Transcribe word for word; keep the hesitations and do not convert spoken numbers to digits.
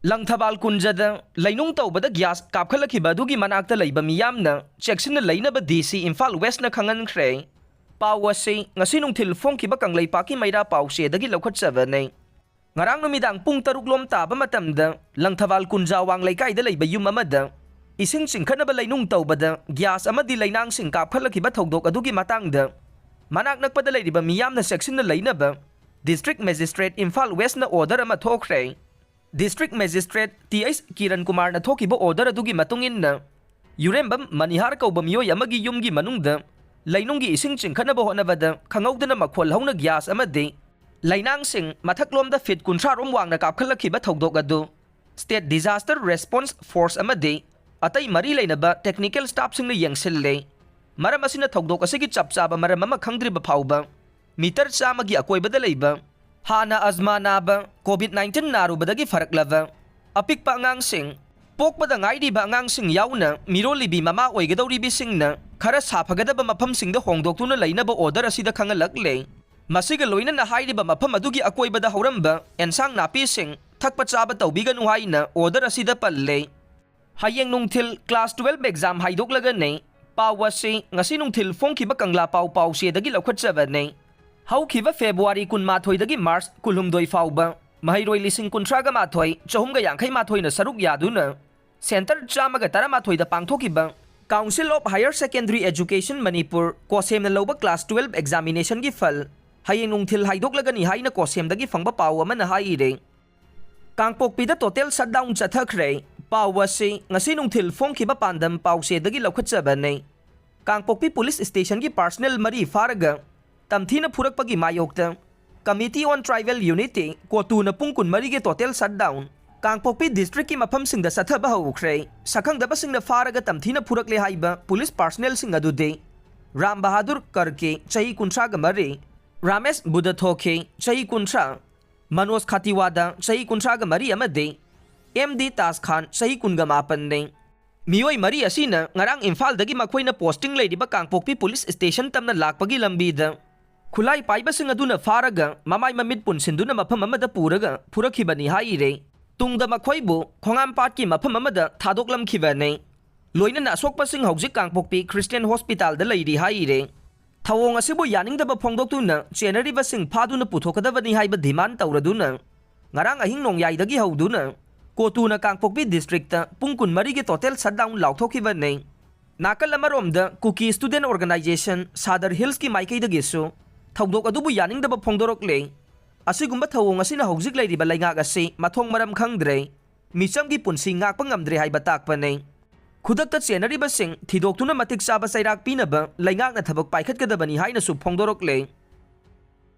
ꯂꯪꯊꯕꯥꯜ ꯀꯨꯟꯖꯗ ꯂꯩꯅꯨꯡ ꯇꯧꯕꯗ ꯒ꯭ꯌꯥꯁ ꯀꯥꯞꯈꯠꯂꯛꯈꯤꯕ ꯑꯗꯨꯒꯤ ꯃꯅꯥꯛꯇ ꯂꯩꯕ ꯃꯤꯌꯥꯝꯅ ꯆꯦꯛꯁꯤꯟꯅ ꯂꯩꯅꯕ ꯗꯤ ꯁꯤ ꯏꯝꯐꯥꯜ ꯋꯦꯁꯅ ꯈꯪꯍꯟꯈ꯭ꯔꯦ꯫ ꯄꯥꯎ ꯑꯁꯤ ꯉꯁꯤ ꯅꯨꯡꯊꯤꯜ ꯐꯣꯡꯈꯤꯕ ꯀꯪꯂꯩꯄꯥꯛꯀꯤ ꯃꯩꯔꯥ ꯄꯥꯎꯆꯦꯗꯒꯤ ꯂꯧꯈꯠꯆꯕꯅꯤ꯫ ꯉꯔꯥꯡ ꯅꯨꯃꯤꯗꯥꯡ ꯄꯨꯡ ꯇꯔꯨꯛ ꯂꯣꯝ ꯇꯥꯕ ꯃꯇꯝꯗ ꯂꯪꯊꯕꯥꯜ ꯀꯨꯟꯖꯥ ꯋꯥꯡ ꯂꯩꯀꯥꯏꯗ ꯂꯩꯕ ꯌꯨꯝ ꯑꯃꯗ ꯏꯁꯤꯡ ꯆꯤꯡꯈꯠꯅꯕ ꯂꯩꯅꯨꯡ ꯇꯧꯕꯗ ꯒ꯭ꯌꯥꯁ ꯑꯃꯗꯤ ꯂꯩꯅꯥꯡꯁꯤꯡ ꯀꯥꯞꯈꯠꯂꯛꯈꯤꯕ ꯊꯧꯗꯣꯛ ꯑꯗꯨꯒꯤ ꯃꯇꯥꯡꯗ ꯃꯅꯥꯛ ꯅꯛꯄꯗ ꯂꯩꯔꯤꯕ ꯃꯤꯌꯥꯝꯅ ꯆꯦꯛꯁꯤꯟꯅ ꯂꯩꯅꯕ ꯗꯤꯁꯇ꯭ꯔꯤꯛ ꯃꯦꯖꯤꯁꯇ꯭ꯔꯦꯠ ꯏꯝꯐꯥꯜ ꯋꯦꯁꯅ ꯑꯣꯔꯗꯔ ꯑꯃ ꯊꯣꯛꯈ꯭ꯔꯦ꯫ District magistrate T H Kiran ꯀꯨꯃꯥꯔꯅ ꯊꯣꯛꯈꯤꯕ ꯑꯣꯔꯗꯔ ꯑꯗꯨꯒꯤ ꯃꯇꯨꯡ ꯏꯟꯅ, ꯌꯨꯔꯦꯝꯕꯝ ꯃꯅꯤꯍꯥꯔ ꯀꯧꯕ ꯃꯤꯑꯣꯏ ꯑꯃꯒꯤ ꯌꯨꯝꯒꯤ ꯃꯅꯨꯡꯗ ꯂꯩꯅꯨꯡꯒꯤ ꯏꯁꯤꯡ ꯆꯤꯡꯈꯠꯅꯕ ꯍꯣꯠꯅꯕꯗ ꯈꯪꯍꯧꯗꯅ ꯃꯈꯣꯜ ꯍꯧꯅ ꯒ꯭ꯌꯥꯁ ꯑꯃꯗꯤ ꯂꯩꯅꯥꯡꯁꯤꯡ ꯃꯊꯛꯂꯣꯝꯗ ꯐꯤꯠ ꯀꯨꯟꯊ꯭ꯔꯥ ꯔꯣꯝ ꯋꯥꯡꯅ ꯀꯥꯞꯈꯠꯂꯛꯈꯤꯕ ꯊꯧꯗꯣꯛ ꯑꯗꯨ ꯁ꯭ꯇꯦꯠ ꯗꯤꯖꯥꯁꯇꯔ ꯔꯦꯁꯄꯣꯟꯁ ꯐꯣꯔꯁ ꯑꯃꯗꯤ ꯑꯇꯩ ꯃꯔꯤ ꯂꯩꯅꯕ ꯇꯦꯛꯅꯤꯀꯦꯜ ꯁ꯭ꯇꯥꯐꯁꯤꯡꯅ ꯌꯦꯡꯁꯤꯜꯂꯦ꯫ ꯃꯔꯝ ꯑꯁꯤꯅ ꯊꯧꯗꯣꯛ ꯑꯁꯤꯒꯤ ꯆꯞ ꯆꯥꯕ ꯃꯔꯝ ꯑꯃ ꯈꯪꯗ꯭ꯔꯤꯕ ꯐꯥꯎꯕ ꯃꯤꯇꯔ ꯆꯥꯝꯃꯒꯤ ꯑꯀꯣꯏꯕꯗ ꯂꯩꯕ ꯍꯥꯟꯅ ꯑꯖꯃꯥ ꯅꯥꯕ ꯀꯣꯚꯤꯗ ꯅꯥꯏꯟꯇꯤꯟ ꯅꯥꯔꯨꯕꯗꯒꯤ ꯐꯔꯛꯂꯕ ꯑꯄꯤꯛꯄ ꯑꯉꯥꯡꯁꯤꯡ, ꯄꯣꯛꯄꯗ ꯉꯥꯏꯔꯤꯕ ꯑꯉꯥꯡꯁꯤꯡ ꯌꯥꯎꯅ ꯃꯤꯔꯣꯜꯂꯤꯕꯤ ꯃꯃꯥ ꯑꯣꯏꯒꯗꯧꯔꯤꯕꯁꯤꯡꯅ ꯈꯔ ꯁꯥꯐꯒꯗꯕ ꯃꯐꯝꯁꯤꯡꯗ ꯍꯣꯡꯗꯣꯛꯇꯨꯅ ꯂꯩꯅꯕ ꯑꯣꯔꯗꯔ ꯑꯁꯤꯗ ꯈꯪꯍꯜꯂꯛꯂꯦ꯫ ꯃꯁꯤꯒ ꯂꯣꯏꯅꯅ ꯍꯥꯏꯔꯤꯕ ꯃꯐꯝ ꯑꯗꯨꯒꯤ ꯑꯀꯣꯏꯕꯗ ꯍꯧꯔꯝꯕ ꯑꯦꯟꯁꯥꯡ ꯅꯥꯄꯤꯁꯤꯡ ꯊꯛꯄ ꯆꯥꯕ ꯇꯧꯕꯤꯒꯅꯨ ꯍꯥꯏꯅ ꯑꯣꯔꯗꯔ ꯑꯁꯤꯗ ꯄꯜꯂꯦ꯫ ꯍꯌꯦꯡ ꯅꯨꯡꯊꯤꯜ ꯀ꯭ꯂꯥꯁ ꯇꯨꯋꯦꯜꯕ ꯑꯦꯛꯖꯥꯝ ꯍꯥꯏꯗꯣꯛꯂꯒꯅꯤ꯫ ꯄꯥꯎ ꯑꯁꯤ ꯉꯁꯤ ꯅꯨꯡꯊꯤꯜ ꯐꯣꯡꯈꯤꯕ ꯀꯪꯂꯥ ꯄꯥꯎ ꯄꯥꯎꯆꯦꯗꯒꯤ ꯂꯧꯈꯠꯆꯕꯅꯤ꯫ ꯍꯧꯈꯤꯕ ꯐꯦꯕ꯭ꯔꯨꯋꯥꯔꯤ ꯀꯨꯟꯃꯥꯊꯣꯏꯗꯒꯤ ꯃꯥꯔꯆ ꯀꯨꯟꯍꯨꯝꯗꯣꯏ ꯐꯥꯎꯕ ꯃꯍꯩꯔꯣꯏ ꯂꯤꯁꯤꯡ ꯀꯨꯟꯊ꯭ꯔꯥꯒ ꯃꯥꯊꯣꯏ ꯆꯍꯨꯝꯒ ꯌꯥꯡꯈꯩ ꯃꯥꯊꯣꯏꯅ ꯁꯔꯨꯛ ꯌꯥꯗꯨꯅ ꯁꯦꯟꯇꯔ ꯆꯥꯝꯃꯒ ꯇꯔꯥꯃꯥꯊꯣꯏꯗ ꯄꯥꯡꯊꯣꯛꯈꯤꯕ Council of Higher Secondary Education Manipur, ꯀꯣꯁꯦꯝꯅ ꯂꯧꯕ ꯀ꯭ꯂꯥꯁ ꯇꯨꯋꯦꯜꯕ ꯑꯦꯛꯖꯥꯃꯤꯅꯦꯁꯟꯒꯤ ꯐꯜ ꯍꯌꯦꯡ ꯅꯨꯡꯊꯤꯜ ꯍꯥꯏꯗꯣꯛꯂꯒꯅꯤ ꯍꯥꯏꯅ ꯀꯣꯁꯦꯝꯗꯒꯤ ꯐꯪꯕ ꯄꯥꯎ ꯑꯃꯅ ꯍꯥꯏꯔꯦ꯫ ꯀꯥꯡꯄꯣꯛꯄꯤꯗ ꯇꯣꯇꯦꯜ ꯁꯠꯗꯥꯎꯟ ꯆꯠꯊꯈ꯭ꯔꯦ꯫ ꯄꯥꯎ ꯑꯁꯤ ꯉꯁꯤ ꯅꯨꯡꯊꯤꯜ ꯐꯣꯡꯈꯤꯕ ꯄꯥꯟꯗꯝ ꯄꯥꯎꯆꯦꯗꯒꯤ ꯂꯧꯈꯠꯆꯕꯅꯤ꯫ ꯀꯥꯡꯄꯣꯛꯄꯤ ꯄꯨꯂꯤꯁ ꯁ꯭ꯇꯦꯁꯟꯒꯤ ꯄꯥꯔꯁꯅꯦꯜ ꯃꯔꯤ ꯐꯥꯔꯒ ꯇꯝꯊꯤꯅ ꯐꯨꯔꯛꯄꯒꯤ ꯃꯥꯌꯣꯛꯇ Committee on Tribal Unity, ꯀꯣꯇꯨꯅ ꯄꯨꯡ ꯀꯨꯟꯃꯔꯤꯒꯤ ꯇꯣꯇꯦꯜ ꯁꯠꯗꯥꯎꯟ, ꯀꯥꯡꯄꯣꯛꯄꯤ ꯗꯤꯁꯇ꯭ꯔꯤꯛꯀꯤ ꯃꯐꯝꯁꯤꯡꯗ ꯆꯠꯊꯕ ꯍꯧꯈ꯭ꯔꯦ꯫ ꯁꯛꯈꯪꯗꯕꯁꯤꯡꯅ ꯐꯥꯔꯒ ꯇꯝꯊꯤꯅ ꯐꯨꯔꯛꯂꯦ ꯍꯥꯏꯕ ꯄꯨꯂꯤꯁ ꯄꯥꯔꯁꯅꯦꯜꯁꯤꯡ ꯑꯗꯨꯗꯤ ꯔꯥꯝ ꯕꯍꯥꯗꯨꯔ ꯀꯔꯀꯦ, ꯆꯍꯤ ꯀꯨꯟꯊ꯭ꯔꯥꯒ ꯃꯔꯤ, ꯔꯥꯃꯦꯁ ꯕꯨꯙꯊꯣꯈꯦ, ꯆꯍꯤ ꯀꯨꯟꯊ꯭ꯔꯥ, ꯃꯅꯣꯖ ꯈꯥꯇꯤꯋꯥꯗ, ꯆꯍꯤ ꯀꯨꯟꯊ꯭ꯔꯥꯒ ꯃꯔꯤ, ꯑꯃꯗꯤ ꯑꯦꯝ ꯗꯤ ꯇꯥꯖ ꯈꯥꯟ, ꯆꯍꯤ ꯀꯨꯟꯒ ꯃꯥꯄꯟꯅꯤ꯫ ꯃꯤꯑꯣꯏ ꯃꯔꯤ ꯑꯁꯤꯅ ꯉꯔꯥꯡ ꯏꯝꯐꯥꯜꯗꯒꯤ ꯃꯈꯣꯏꯅ ꯄꯣꯁꯇꯤꯡ ꯂꯩꯔꯤꯕ ꯀꯥꯡꯄꯣꯛꯄꯤ ꯄꯨꯂꯤꯁ ꯁ꯭ꯇꯦꯁꯟ ꯇꯝꯅ ꯂꯥꯛꯄꯒꯤ ꯂꯝꯕꯤꯗ ꯈꯨꯠꯂꯥꯏ ꯄꯥꯏꯕꯁꯤꯡ ꯑꯗꯨꯅ ꯐꯥꯔꯒ ꯃꯃꯥꯏ ꯃꯃꯤꯠ ꯄꯨꯟꯁꯤꯟꯗꯨꯅ ꯃꯐꯝ ꯑꯃꯗ ꯄꯨꯔꯒ ꯐꯨꯔꯛꯈꯤꯕꯅꯤ ꯍꯥꯏꯔꯦ꯫ ꯇꯨꯡꯗ ꯃꯈꯣꯏꯕꯨ ꯈꯣꯡꯉꯥꯝꯄꯥꯠꯀꯤ ꯃꯐꯝ ꯑꯃꯗ ꯊꯥꯗꯣꯛꯂꯝꯈꯤꯕꯅꯤ꯫ ꯂꯣꯏꯅꯅ ꯑꯁꯣꯛꯄꯁꯤꯡ ꯍꯧꯖꯤꯛ ꯀꯥꯡꯄꯣꯛꯄꯤ ꯈ꯭ꯔꯤꯁꯇꯤꯌꯟ ꯍꯣꯁꯄꯤꯇꯥꯜꯗ ꯂꯩꯔꯤ ꯍꯥꯏꯔꯦ꯫ ꯊꯧꯑꯣꯡ ꯑꯁꯤꯕꯨ ꯌꯥꯅꯤꯡꯗꯕ ꯐꯣꯡꯗꯣꯛꯇꯨꯅ ꯆꯦꯟꯅꯔꯤꯕꯁꯤꯡ ꯐꯥꯗꯨꯅ ꯄꯨꯊꯣꯛꯀꯗꯕꯅꯤ ꯍꯥꯏꯕ ꯗꯤꯃꯥꯟ ꯇꯧꯔꯗꯨꯅ ꯉꯔꯥꯡ ꯑꯍꯤꯡ ꯅꯣꯡꯌꯥꯏꯗꯒꯤ ꯍꯧꯗꯨꯅ ꯀꯣꯇꯨꯅ ꯀꯥꯡꯄꯣꯛꯄꯤ ꯗꯤꯁꯇ꯭ꯔꯤꯛꯇ ꯄꯨꯡ ꯀꯨꯟꯃꯔꯤꯒꯤ ꯇꯣꯇꯦꯜ ꯁꯠꯗꯥꯎꯟ ꯂꯥꯎꯊꯣꯛꯈꯤꯕꯅꯤ꯫ ꯅꯥꯀꯜ ꯑꯃꯔꯣꯝꯗ ꯀꯨꯀꯤ ꯁ꯭ꯇꯨꯗꯦꯟ ꯑꯣꯔꯒꯅꯥꯏꯖꯦꯁꯟ ꯁꯥꯗꯔ ꯍꯤꯜꯁꯀꯤ ꯃꯥꯏꯀꯩꯗꯒꯤꯁꯨ ꯊꯧꯗꯣꯛ ꯑꯗꯨꯕꯨ ꯌꯥꯅꯤꯡꯗꯕ ꯐꯣꯡꯗꯣꯔꯛꯂꯦ꯫ ꯑꯁꯤꯒꯨꯝꯕ ꯊꯧꯑꯣꯡ ꯑꯁꯤꯅ ꯍꯧꯖꯤꯛ ꯂꯩꯔꯤꯕ ꯂꯩꯉꯥꯛ ꯑꯁꯤ ꯃꯊꯣꯡ ꯃꯔꯝ ꯈꯪꯗ꯭ꯔꯦ, ꯃꯤꯆꯝꯒꯤ ꯄꯨꯟꯁꯤ ꯉꯥꯛꯄ ꯉꯝꯗ꯭ꯔꯦ ꯍꯥꯏꯕ ꯇꯥꯛꯄꯅꯤ꯫ ꯈꯨꯗꯛꯇ ꯆꯦꯟꯅꯔꯤꯕꯁꯤꯡ ꯊꯤꯗꯣꯛꯇꯨꯅ ꯃꯇꯤꯛ ꯆꯥꯕ ꯆꯩꯔꯥꯛ ꯄꯤꯅꯕ ꯂꯩꯉꯥꯛꯅ ꯊꯕꯛ ꯄꯥꯏꯈꯠꯀꯗꯕꯅꯤ ꯍꯥꯏꯅꯁꯨ ꯐꯣꯡꯗꯣꯔꯛꯂꯦ꯫